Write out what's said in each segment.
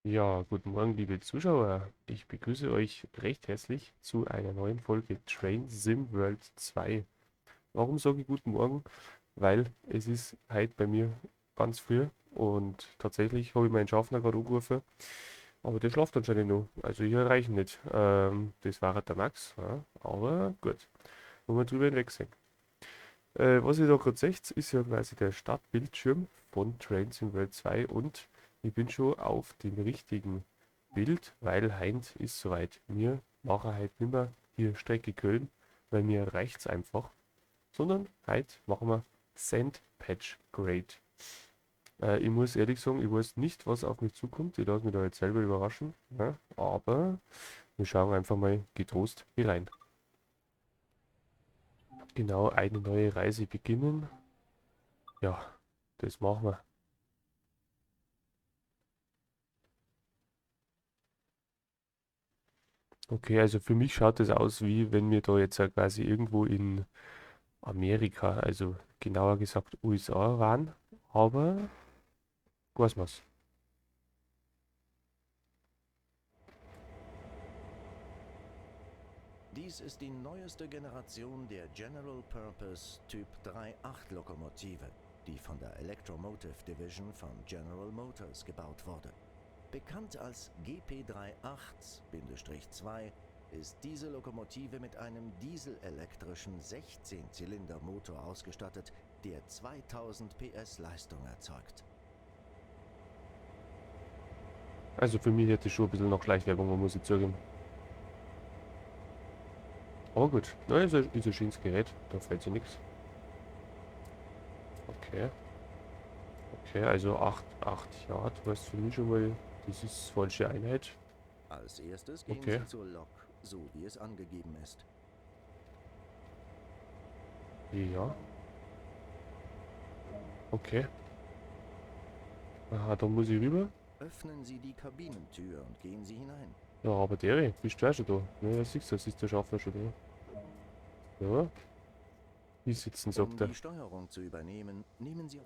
Ja, guten Morgen, liebe Zuschauer. Ich begrüße euch recht herzlich zu einer neuen Folge Train Sim World 2. Warum sage ich guten Morgen? Weil es ist heute bei mir ganz früh und tatsächlich habe ich meinen Schaffner gerade angerufen, aber der schlaft anscheinend noch. Also ich erreiche ihn nicht. Das war halt der Max, ja, aber gut. Wollen wir drüber hinwegsehen. Was ihr da gerade seht, ist ja quasi der Startbildschirm von Train Sim World 2 und ich bin schon auf dem richtigen Bild, weil heint ist soweit. Wir machen heute nicht mehr hier Strecke Köln, weil mir reicht's einfach, sondern heute machen wir Sand Patch Grade. Ich muss ehrlich sagen, ich weiß nicht, was auf mich zukommt. Ich lasse mich da jetzt selber überraschen, ja, aber wir schauen einfach mal getrost hier rein. Genau, eine neue Reise beginnen. Ja, das machen wir. Okay, also für mich schaut das aus, wie wenn wir da jetzt quasi irgendwo in Amerika, also genauer gesagt USA waren, aber weiß man's. Dies ist die neueste Generation der General Purpose Typ 3.8 Lokomotive, die von der Electromotive Division von General Motors gebaut wurde. Bekannt als GP drei acht Bindestrich zwei ist diese Lokomotive mit einem dieselelektrischen 16-Zylinder-Motor ausgestattet, der 2000 PS Leistung erzeugt. Also für mich hätte ich schon ein bisschen noch Schleichwerbung, muss ich zugeben. Aber gut, na, ist ein schönes Gerät, da fällt sich nix. Okay. Okay, also 8 Yard, weißt für mich schon mal, das ist falsche Einheit. Als erstes gehen Okay. Sie zur Lok, so wie es angegeben ist. Ja. Okay. Aha, da muss ich rüber. Öffnen Sie die Kabinentür und gehen Sie hinein. Ja, aber der, bist du auch schon da? Ja, siehst du, das ist der Schaffner schon da. Ja. Hier sitzen, sagt Um er. die Steuerung zu übernehmen, nehmen Sie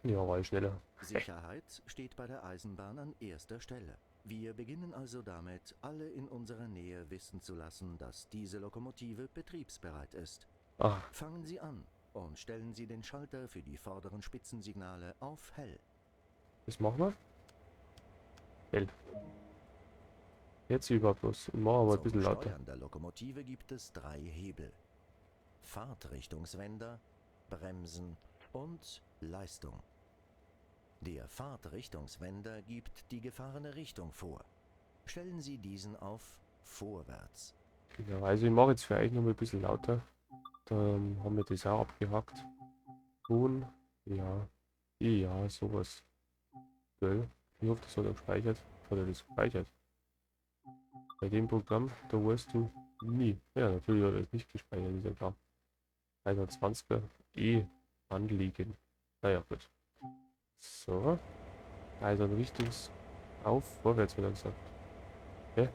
Ja, war ich schneller. Sicherheit steht bei der Eisenbahn an erster Stelle. Wir beginnen also damit, alle in unserer Nähe wissen zu lassen, dass diese Lokomotive betriebsbereit ist. Ah. Fangen Sie an und stellen Sie den Schalter für die vorderen Spitzensignale auf hell. Das machen wir. Hell. Jetzt überhaupt was. Ich mache aber ein Zum bisschen lauter. Steuern der Lokomotive gibt es 3 Hebel. Fahrtrichtungswender, Bremsen und Leistung. Der Fahrtrichtungswender gibt die gefahrene Richtung vor. Stellen Sie diesen auf vorwärts. Genau, also ich mache jetzt für euch noch mal ein bisschen lauter. Dann haben wir das auch abgehakt. Ton, ja, ja, sowas. Gell? Ich hoffe, das hat er gespeichert. Hat er das gespeichert? Bei dem Programm, da weißt du nie. Ja, natürlich hat er es nicht gespeichert, ist ja klar. 120er E anliegen. Naja, gut. So. Also ein Richtungs- auf, vorwärts, wird er gesagt. Okay.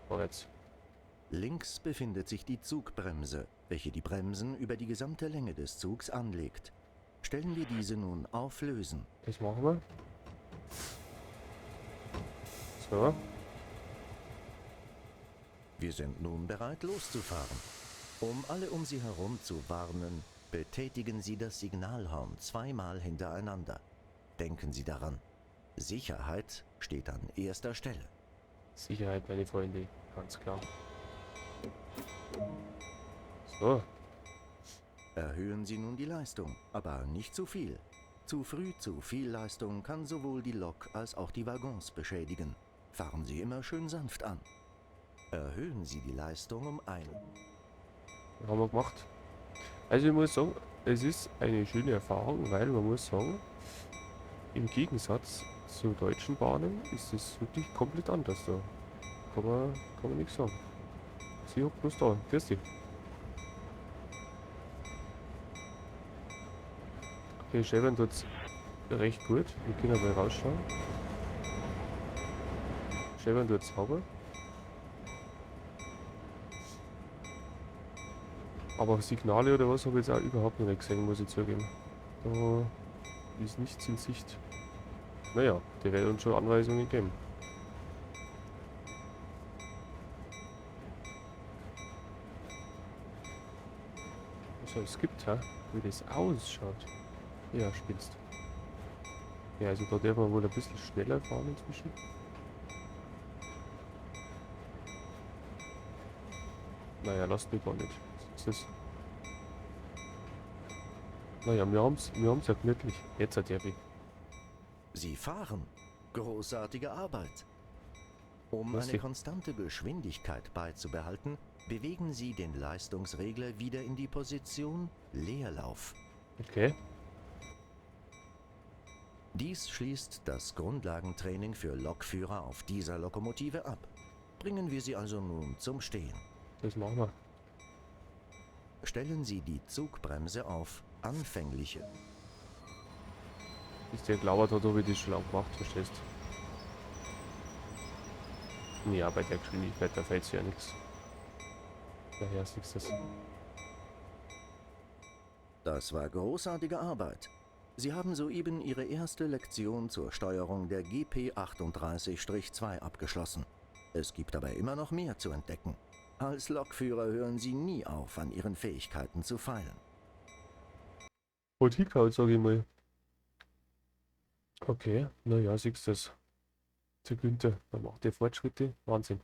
Vorwärts. Links befindet sich die Zugbremse, welche die Bremsen über die gesamte Länge des Zugs anlegt. Stellen wir diese nun auf Lösen. Das machen wir. So. Wir sind nun bereit loszufahren. Um alle um Sie herum zu warnen, betätigen Sie das Signalhorn zweimal hintereinander. Denken Sie daran, Sicherheit steht an erster Stelle. Sicherheit, meine Freunde, ganz klar. So. Erhöhen Sie nun die Leistung, aber nicht zu viel. Zu früh zu viel Leistung kann sowohl die Lok als auch die Waggons beschädigen. Fahren Sie immer schön sanft an. Erhöhen Sie die Leistung um ein. Haben wir gemacht. Also ich muss sagen, es ist eine schöne Erfahrung, weil man muss sagen, im Gegensatz zu deutschen Bahnen ist es wirklich komplett anders da. Kann man nichts sagen. Sie hockt bloß da. Grüß dich. Okay, Chevron tut's recht gut. Wir können aber rausschauen. Chevron tut's sauber. Aber Signale oder was habe ich jetzt auch überhaupt noch nicht gesehen, muss ich zugeben. Da Ist nichts in Sicht. Naja, der wird uns schon Anweisungen geben. Was es gibt, ha? Wie das ausschaut. Ja, spinnst. Ja, also da darf man wohl ein bisschen schneller fahren inzwischen. Naja, lasst mich gar nicht. Was ist das? Naja, wir haben's ja gemütlich. Jetzt hat er wie. Sie fahren. Großartige Arbeit. Um eine konstante Geschwindigkeit beizubehalten, bewegen Sie den Leistungsregler wieder in die Position Leerlauf. Okay. Dies schließt das Grundlagentraining für Lokführer auf dieser Lokomotive ab. Bringen wir sie also nun zum Stehen. Das machen wir. Stellen Sie die Zugbremse auf anfängliche. Ist der glaubt hat, ob ich das schon lange gemacht, verstehst? Ja, bei der Geschwindigkeit, da fällt ja nichts. Daher siehst du das. Das war großartige Arbeit. Sie haben soeben Ihre erste Lektion zur Steuerung der GP38-2 abgeschlossen. Es gibt aber immer noch mehr zu entdecken. Als Lokführer hören Sie nie auf, an Ihren Fähigkeiten zu feilen. Und hingehauen, sag ich mal. Okay, naja, siehst du das. Der Günther, da macht der Fortschritte. Wahnsinn.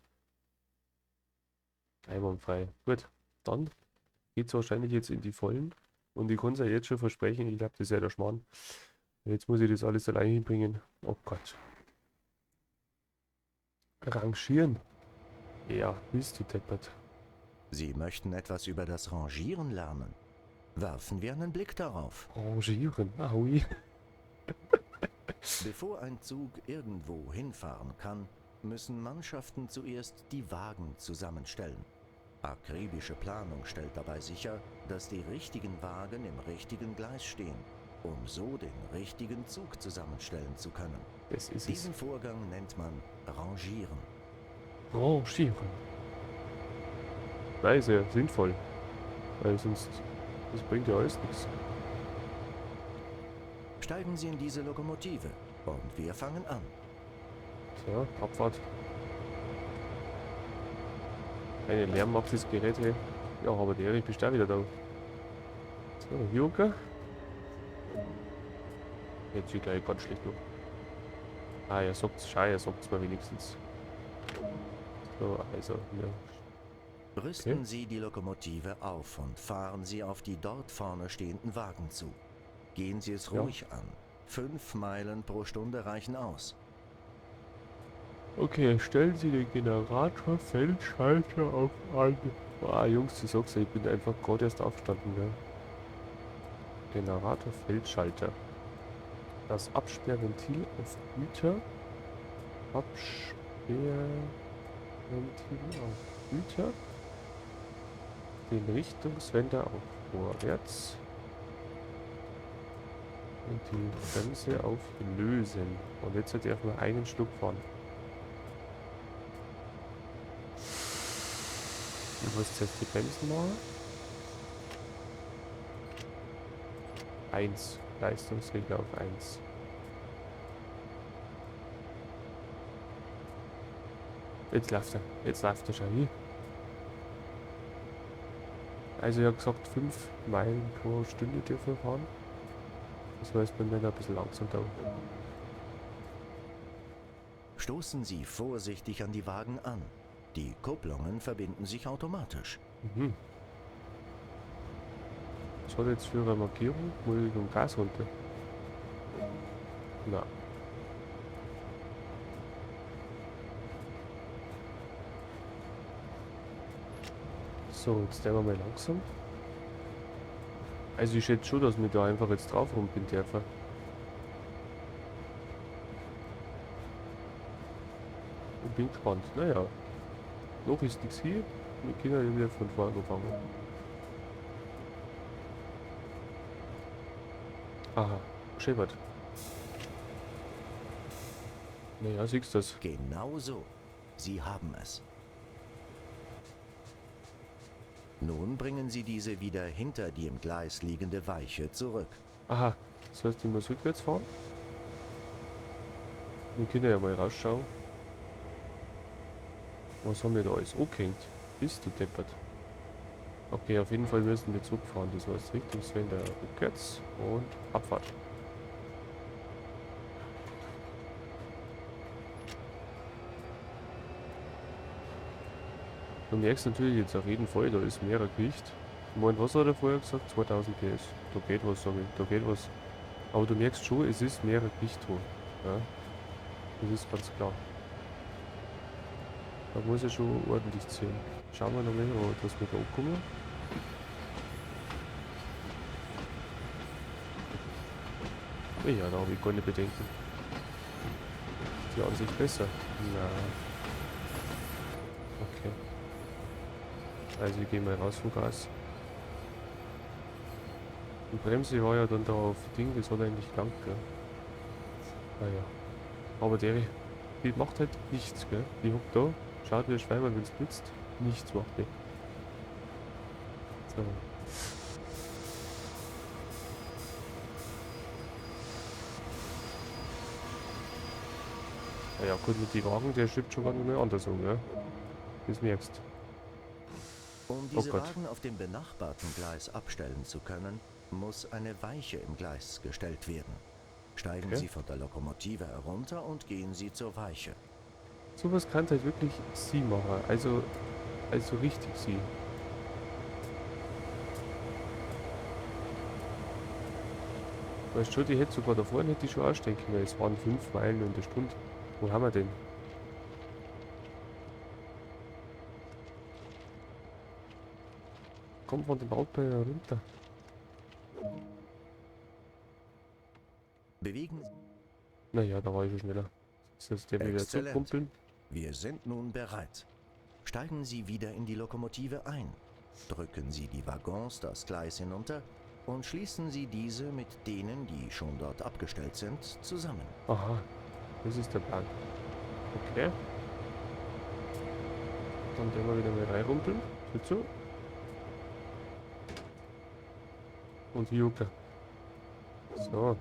Einwandfrei. Gut, dann geht's wahrscheinlich jetzt in die Vollen. Und ich kann's ja jetzt schon versprechen, ich glaub, das ist ja der Schmarrn. Jetzt muss ich das alles allein hinbringen. Oh Gott. Rangieren. Ja, bist du deppert. Sie möchten etwas über das Rangieren lernen. Werfen wir einen Blick darauf. Rangieren? Aui. Bevor ein Zug irgendwo hinfahren kann, müssen Mannschaften zuerst die Wagen zusammenstellen. Akribische Planung stellt dabei sicher, dass die richtigen Wagen im richtigen Gleis stehen, um so den richtigen Zug zusammenstellen zu können. Das ist Diesen es. Vorgang nennt man Rangieren. Rangieren. Nein, ist ja sinnvoll. Weil sonst, das bringt ja alles nichts. Steigen Sie in diese Lokomotive und wir fangen an. So, Abfahrt. Keine Lärm macht das Gerät, hey. Ja, aber der Erich bist auch wieder da. So, Junker. Jetzt sieht gleich ganz schlecht noch. Ah, er sagt's, schau, er sagt's mal wenigstens. So, also, ja. Rüsten Okay. Sie die Lokomotive auf und fahren Sie auf die dort vorne stehenden Wagen zu. Gehen Sie es Ja. ruhig an. 5 Meilen pro Stunde reichen aus. Okay, stellen Sie den Generator Feldschalter auf an. Ah, Jungs, du sagst ja, ich bin einfach gerade erst aufgestanden, gell? Generator Feldschalter. Das Absperrventil auf Güter. Absperrventil auf Güter. Den Richtungswender auf vorwärts. Und die Bremse auf Lösen. Und jetzt dürfen wir einen Schluck fahren. Ich muss zuerst die Bremsen machen. 1. Leistungsregler auf 1. Jetzt läuft er. Jetzt läuft er schon hier. Also ich hab gesagt, 5 Meilen pro Stunde dürfen wir fahren. Das heißt, wir werden ein bisschen langsam da. Stoßen Sie vorsichtig an die Wagen an. Die Kupplungen verbinden sich automatisch. Was hat jetzt für eine Markierung? Muss ich vom Gas runter? Na. So, jetzt nehmen wir mal langsam. Also ich schätze schon, dass wir da einfach jetzt drauf rumpeln dürfen. Ich bin gespannt. Naja. Noch ist nichts hier. Wir können ja wieder von vorne anfangen. Aha, scheppert. Naja, siehst du das? Genau so. Sie haben es. Nun bringen Sie diese wieder hinter die im Gleis liegende Weiche zurück. Aha, Das heißt, ich muss rückwärts fahren. Wir können ja mal rausschauen. Was haben wir da alles angehängt? Bist du deppert? Okay, auf jeden Fall müssen wir zurückfahren. Das heißt Richtungswender rückwärts und Abfahrt. Du merkst natürlich jetzt auf jeden Fall, da ist mehr Gewicht. Ich meine, was hat er vorher gesagt? 2000 PS. Da geht was, sag ich. Da geht was. Aber du merkst schon, es ist mehr Gewicht drin. Ja? Das ist ganz klar. Da muss er schon ordentlich ziehen. Schauen wir nochmal, dass wir da ankommen. Ja, da habe ich keine Bedenken. Ist die Ansicht besser? Na. Okay. Also ich gehe mal raus vom Gas. Die Bremse war ja dann da auf Ding, das hat eigentlich gelangt, gell? Naja. Aber der, die macht halt nichts, gell? Die hockt da, schaut wie ein Schwein, wenn's blitzt. Nichts macht die. So. Naja, gut, mit den Wagen, der schiebt schon gar nicht mehr anders um, gell? Das merkst. Um diese Wagen auf dem benachbarten Gleis abstellen zu können, muss eine Weiche im Gleis gestellt werden. Steigen Sie von der Lokomotive herunter und gehen Sie zur Weiche. Sowas kann halt wirklich sie machen, also richtig sie. Weißt schon, die hätte sogar da vorne hätte ich schon aussteigen können. Es waren 5 Meilen in der Stunde. Wo haben wir denn? Komm von dem Auto runter. Bewegen. Naja, da war ich schon schneller. Ist das der wieder zurückkumpeln? Wir sind nun bereit. Steigen Sie wieder in die Lokomotive ein. Drücken Sie die Waggons das Gleis hinunter und schließen Sie diese mit denen, die schon dort abgestellt sind, zusammen. Aha, das ist der Plan. Okay. Dann werden wir wieder mal reinrumpeln. So. Und Jucke. So.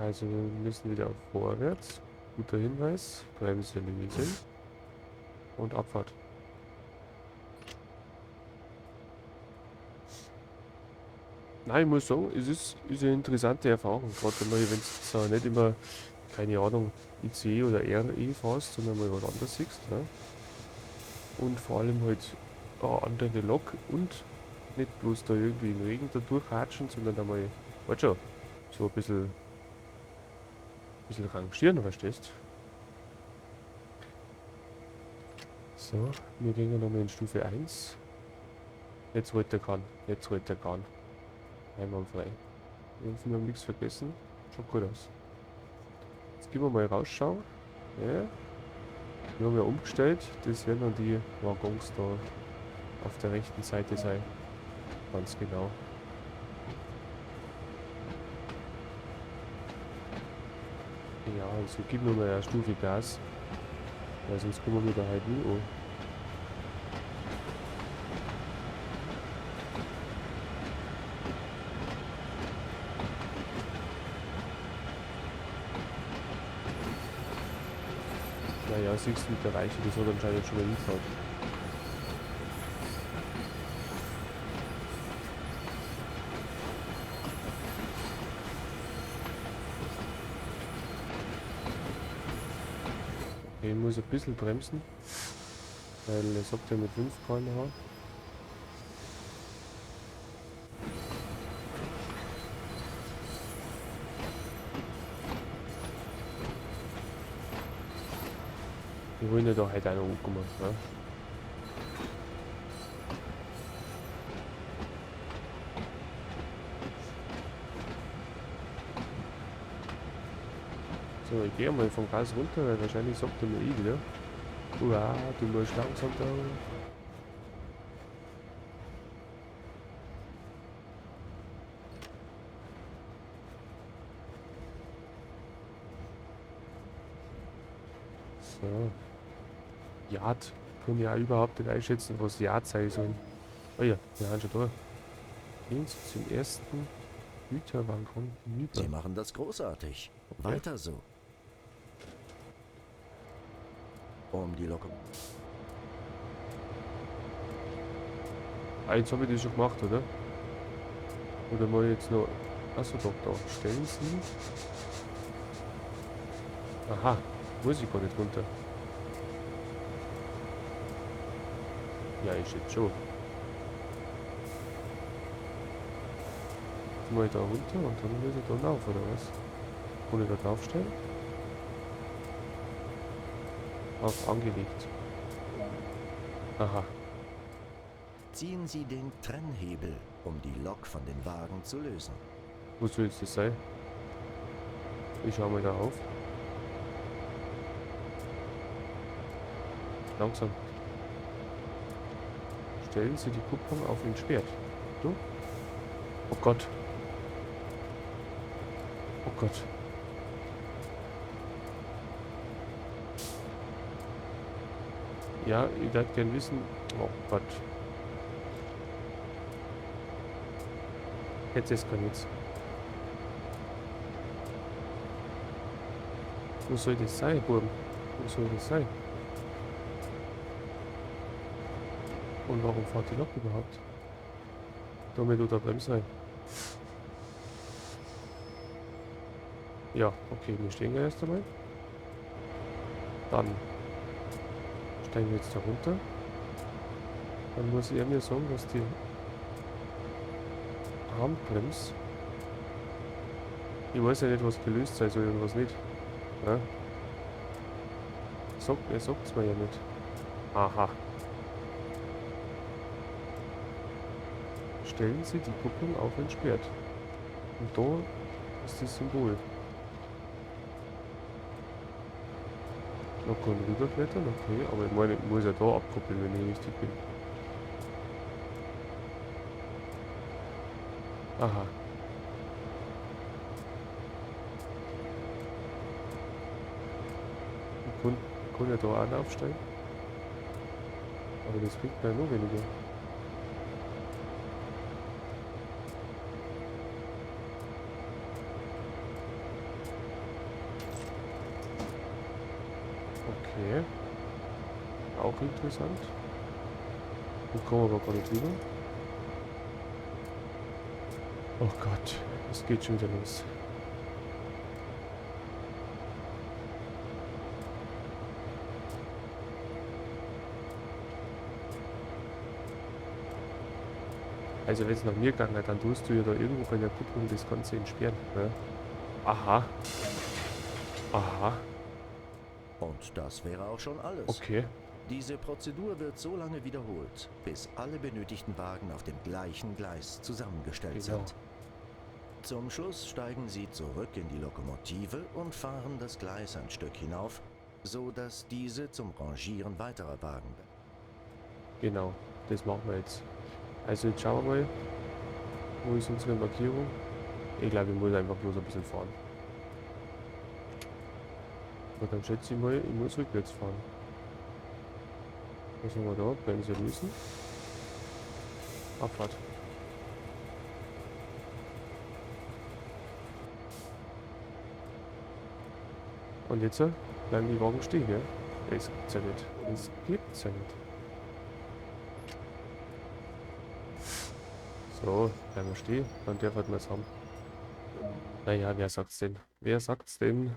Also wir müssen wieder auf vorwärts. Guter Hinweis. Bremse lösen. Und Abfahrt. Nein, ich muss sagen, es ist eine interessante Erfahrung. Gerade wenn du so nicht immer, keine Ahnung, ICE oder RE fährst, sondern mal was anderes siehst. Ne? Und vor allem halt eine andere Lok und nicht bloß da irgendwie im Regen da durchhatschen, sondern einmal, warte schon, so ein bisschen rangieren, verstehst? So, wir gehen nochmal in Stufe 1. Jetzt rollt der Kran, jetzt rollt der Kran. Einwandfrei. Wir haben nichts vergessen. Schaut gut aus. Jetzt gehen wir mal rausschauen. Ja. Wir haben ja umgestellt. Das werden dann die Waggons da auf der rechten Seite sein. Ganz genau. Ja, also gib nur mal eine Stufe Gas. Weil sonst kommen wir da halt nie an. Naja, siehst du mit der Weiche, das hat anscheinend schon mal hingehauen. Okay, ich muss ein bisschen bremsen, weil er sagt ja mit 5 km/h. Wir wollen ja da heute auch noch ankommen. Ne? So, ich gehe mal vom Gas runter, weil wahrscheinlich sagt er mir eh wieder. Uah, du musst langsam da. So. Yard. Kann ich auch überhaupt nicht einschätzen, was Yard sein soll. Oh ja, wir haben schon da. Gehen Sie zum ersten Güterwaggon hinüber. Sie machen das großartig. Okay. Weiter so. Um die Lok. Ah, jetzt habe ich das schon gemacht, oder? Oder mal jetzt noch... Achso, doch, da. Stellen Sie... Aha, muss ich gar nicht runter. Ja, ich schätze schon. Jetzt muss ich da runter und dann muss ich da rauf, oder was? Kann ich da draufstellen? Auf angelegt. Aha. Ziehen Sie den Trennhebel, um die Lok von den Wagen zu lösen. Wo soll jetzt das sein? Ich schau mal da auf. Langsam. Stellen Sie die Kupplung auf entsperrt. Du? Oh Gott. Oh Gott. Ja, ich würd gern wissen. Oh Gott. Jetzt ist gar nichts. Wo soll das sein, Buben? Wo soll das sein? Und warum fährt die Lok überhaupt? Damit du da Bremse rein. Ja, okay, wir stehen ja erst einmal. Dann steigen wir jetzt da runter. Dann muss er mir sagen, dass die Handbremse. Ich weiß ja nicht, was gelöst sein soll und was nicht. Ja? Er sagt's mir ja nicht. Aha. Stellen Sie die Kupplung auf entsperrt. Und da ist das Symbol. Locker und rüberklettern, okay, aber ich meine, ich muss ja da abkuppeln, wenn ich richtig bin. Aha. Ich kann ja da auch aufsteigen. Aber das bringt mir ja noch weniger. Okay. Auch interessant. Ich komme aber gar nicht rüber. Oh Gott, es geht schon wieder los. Also wenn's nach mir gegangen hat, dann tust du ja da irgendwo bei der Kupplung das Ganze entsperren. Ne? Aha. Aha. Und das wäre auch schon alles. Okay. Diese Prozedur wird so lange wiederholt, bis alle benötigten Wagen auf dem gleichen Gleis zusammengestellt sind. Zum Schluss steigen sie zurück in die Lokomotive und fahren das Gleis ein Stück hinauf, so dass diese zum Rangieren weiterer Wagen. Genau, das machen wir jetzt. Also jetzt schauen wir mal, wo ist unsere Markierung? Ich glaube, ich muss einfach bloß ein bisschen fahren. Aber dann schätze ich mal, ich muss rückwärts fahren. Was haben wir da? Bremse lösen. Abfahrt. Und jetzt bleiben die Wagen stehen, gell? Das gibt's ja nicht. Das gibt's ja nicht. So, bleiben wir stehen. Dann dürfen wir es haben. Naja, wer sagt's denn? Wer sagt's denn?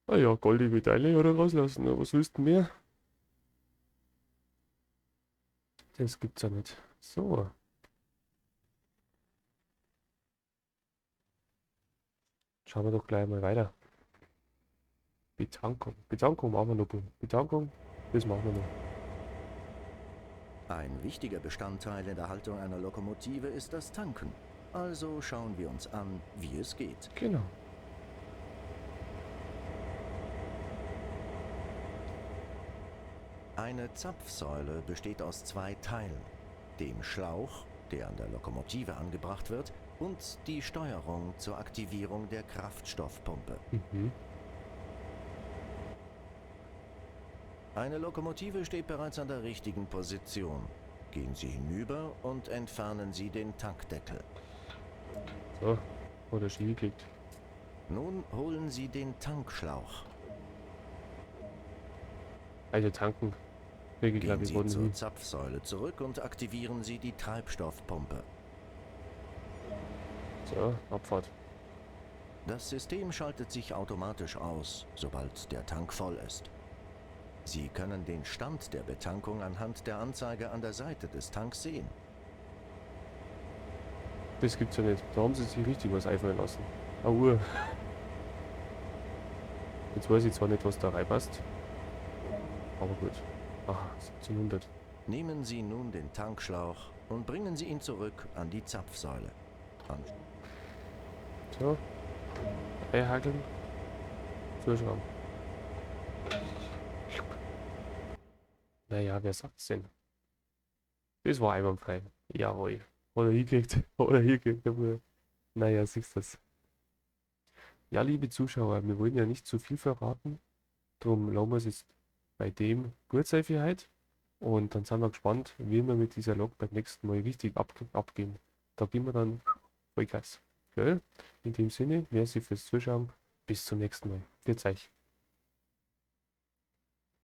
Ah ja, goldige Medaille oder rauslassen. Aber was willst du mehr? Das gibt's ja nicht. So. Schauen wir doch gleich mal weiter. Betankung. Betankung machen wir noch. Betankung, das machen wir noch. Ein wichtiger Bestandteil in der Haltung einer Lokomotive ist das Tanken. Also schauen wir uns an, wie es geht. Eine Zapfsäule besteht aus zwei Teilen. Dem Schlauch, der an der Lokomotive angebracht wird, und die Steuerung zur Aktivierung der Kraftstoffpumpe. Eine Lokomotive steht bereits an der richtigen Position. Gehen Sie hinüber und entfernen Sie den Tankdeckel. So, oder schief geklickt. Nun holen Sie den Tankschlauch. Also tanken. Kriege ich, glaub Gehen ich, Sie gerade zur hin. Zapfsäule zurück und aktivieren Sie die Treibstoffpumpe. So, Abfahrt. Das System schaltet sich automatisch aus, sobald der Tank voll ist. Sie können den Stand der Betankung anhand der Anzeige an der Seite des Tanks sehen. Das gibt's ja nicht. Da haben sie sich richtig was einfallen lassen. Aua. Jetzt weiß ich zwar nicht, was da reinpasst. Aber gut. Aha, 1700. Nehmen Sie nun den Tankschlauch und bringen Sie ihn zurück an die Zapfsäule. An So. Einhakeln. Zuschrauben. Naja, wer sagt's denn? Das war einwandfrei. Jawohl. Hat er hingekriegt. Hat er hingekriegt, der Bruder. Naja, siehst das. Ja, liebe Zuschauer, wir wollen ja nicht zu viel verraten. Drum lassen wir es jetzt bei dem gut sein für heute. Und dann sind wir gespannt, wie wir mit dieser Lok beim nächsten Mal richtig abgehen. Da geben wir dann Vollgas. Gell? In dem Sinne, merci fürs Zuschauen. Bis zum nächsten Mal. Pfiat euch.